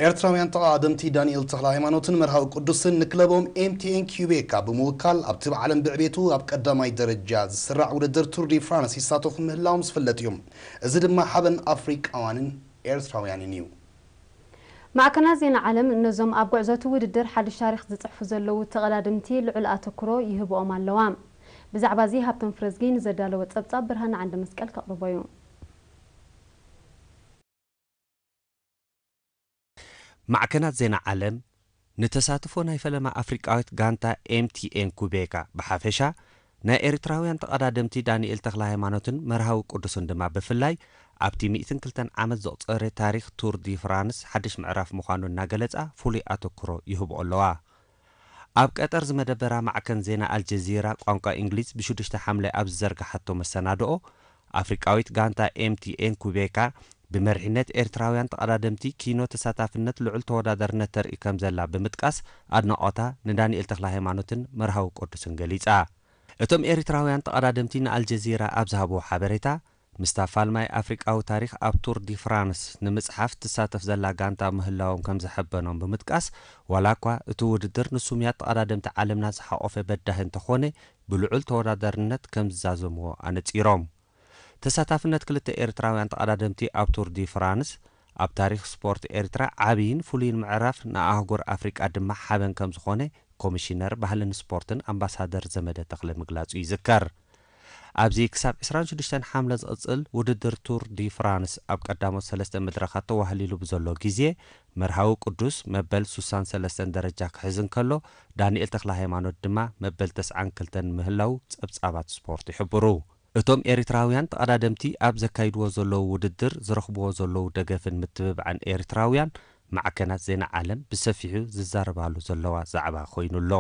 ኤርትራውያን ተቓደምቲ ዳንኤል ተኽለ ሃይማኖትን መርሃዊ ቅዱስን ንክለቦም ኤምቲኤን ኪዩቤካ ብምውካል ኣብቲ ብዓለም ብዕቤቱ ኣብ ቀዳማይ ደረጃ ዝስራዕ ውድድር ቱር ዲ ፍራንስ ይሳተፉ ምህላዎም ዝፍለጥ እዩ። እዚ ድማ ሓበን ኣፍሪቃውያንን ኤርትራውያንን እዩ። ማዕከናት ዜና ዓለም ነዞም ኣብ ጉዕዞ እቲ ውድድር ሓድሽ ታሪኽ ዝጽሕፉ ዘለዉ ተቐዳደምቲ ልዑል ኣተኩሮ ይህብኦም ኣለዋ። ብዛዕባ እዚ ሃብቶም ፍረዝጊ ንዘዳለወ ጸብጻብ ብርሃነ ዓንደ መስቀል ከቕርቦ እዩ። ማዕከናት ዜና ዓለም ንተሳትፎ ናይ ፈለማ ኣፍሪቃዊት ጋንታ ኤምቲኤን ኩቤካ ብሓፈሻ ናይ ኤርትራውያን ተቐዳደምቲ ዳንኤል ተኽለ ሃይማኖትን መርሃዊ ቅዱስን ድማ ብፍላይ ኣብቲ ሚእትን ክልተን ዓመት ዘቑጸረ ታሪኽ ቱር ዲ ፍራንስ ሓድሽ ምዕራፍ ምዃኑ እናገለጻ ፍሉይ ኣተኩሮ ይህብኦ ኣለዋ። ኣብ ቀጠር ዝመደበራ ማዕከን ዜና ኣልጀዚራ ቋንቋ እንግሊዝ ብሽዱሽተ ሓምለ ኣብ ዝዘርግሓቶ መሰናድኦ ኣፍሪቃዊት ጋንታ ኤምቲኤን ኩቤካ ብመሪሕነት ኤርትራውያን ተቐዳደምቲ ኪኖ ተሳታፍነት ልዑል ተወዳዳርነት ተርኢ ከም ዘላ ብምጥቃስ ኣድናቖታ ንዳንኤል ተኽለ ሃይማኖትን መርሃዊ ቅዱስን ገሊጻ። እቶም ኤርትራውያን ተቐዳደምቲ ንኣልጀዚራ ኣብ ዝሃብዎ ሓበሬታ ምስታ ፋልማይ ኣፍሪቃዊ ታሪኽ ኣብ ቱር ዲ ፍራንስ ንምጽሓፍ ትሳተፍ ዘላ ጋንታ ምህላዎም ከም ዘሐበኖም ብምጥቃስ ዋላ እኳ እቲ ውድድር ንስሙያት ተቐዳደምቲ ዓለምና ዝሓቖፈ በዳሂ እንተኾነ ብልዑል ተወዳዳርነት ከም ዝዛዘምዎ ኣነጺሮም። ተሳታፍነት ክልተ ኤርትራውያን ተቐዳደምቲ ኣብ ቱር ዲ ፍራንስ ኣብ ታሪኽ ስፖርት ኤርትራ ዓብይን ፍሉይን ምዕራፍ ንኣህጉር ኣፍሪቃ ድማ ሓበን ከም ዝኾነ ኮሚሽነር ባህልን ስፖርትን ኣምባሳደር ዘመደ ተኽለ ምግላጹ ይዝከር። ኣብዚ ክሳብ ዕስራን ሽዱሽተን ሓምለ ዝቕጽል ውድድር ቱር ዲ ፍራንስ ኣብ ቀዳሞት ሰለስተ መድረኻት ተዋህሊሉ ብዘሎ ግዜ መርሃዊ ቅዱስ መበል ሱሳን ሰለስተን ደረጃ ክሕዝ እንከሎ ዳንኤል ተኽለ ሃይማኖት ድማ መበል ተስዓን ክልተን ምህላው ጸብጻባት ስፖርት ይሕብሩ። እቶም ኤሪትራውያን ተቐዳደምቲ ኣብ ዘካይድዎ ዘለዉ ውድድር ዝረኽብዎ ዘለዉ ደገፍን ምትብባዕን ኤሪትራውያን ማዕከናት ዜና ዓለም ብሰፊሑ ዝዛረባሉ ዘለዋ ዛዕባ ኮይኑ ኣሎ።